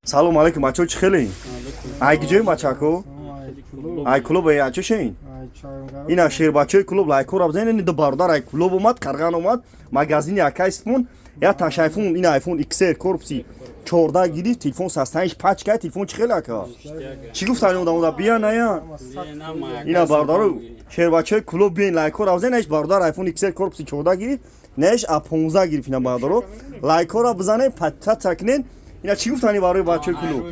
Салом алейкум, бачаҳо, чӣ хеле? Ай киҷои, бачако? Ай клуб, ай чо шин? Ина, шербачаи клуб, лайкора бизанед. Ин ду бародар ай клуб омад, Қарған омад, магазини акай Симон. Я таш айфон, ин айфон XR корпуси 14 гирифт, телефон састаниш пачка, телефон чӣ хеле, ака? Чӣ гуфтани одам бия ная? Ина, бародару, шербачаи клуб, биен, лайкора бизанед. Иш бародар айфон XR корпуси 14 гирифт, неш А15 гирифт. Ина, бародару, лайкора бизанед, подписаться кунед. Ина, чӣ гуфтани барои бачаи клуб?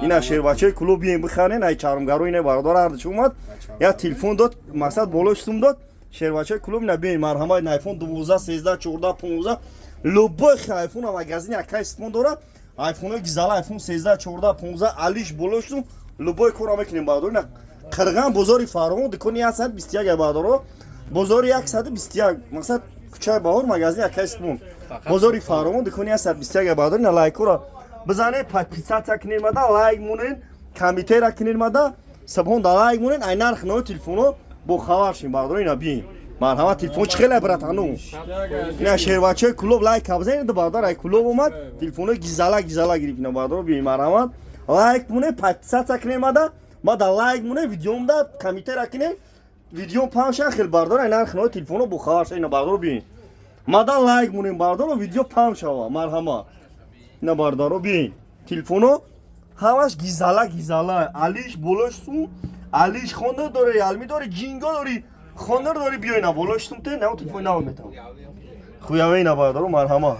Ина, шербачаи клуб, биен, бихарен. Ай чармгаро, ина, бародар ҳардаш омад, я телефон дод, мақсад болои сум дод. Шербачаи клуб, ина, биен, марҳамат. Айфон 12, 13, 14, 15, любой айфон магазини акай Симон дорад. Айфонои гизала, айфон 13, 14, 15, алиш, болои сум, любой кора мекунем, бародар. Ина, Қирған, бозори Фарғон, дукони 121, бародаро, бозори 121, мақсад, кӯчаи Баҳор, магазини акай Симон, бозори Фарғон, дукони 121, бародар. Ина, лайкора бизанед, подписаться кунед, мада лайк монед, комментера кунед, мада сабон да лайк монед, ай нарх нои телефоно бо хабар шин, бародар. Ина, биен, марҳамат. Телефон чӣ хеле, братану? Ина, шербачаи клуб, лайк бизанед. Бародар ай клуб омад, телефонои гизала гизала гирифт. Ина, бародар, биен, марҳамат, лайк монед, подписаться кунед, мада лайк монед, видеомда комментера кунед, видео паҳн шан хел, бародар, ай нарх нои телефоно бо хабар шин. Ина, бародар, биен, мада лайк монем, бародаро, видео паҳн шава, марҳамат. Ина, бародаро, биен, телефоно ҳамаш гизала гизала, алиш, болош сум, алиш Хонор дори, Реалми дори, Ҷинго дори, Хонор дори, биёй на, болош сум те, на, телефони нав метавон хуяве. Ина, бародаро, марҳамат.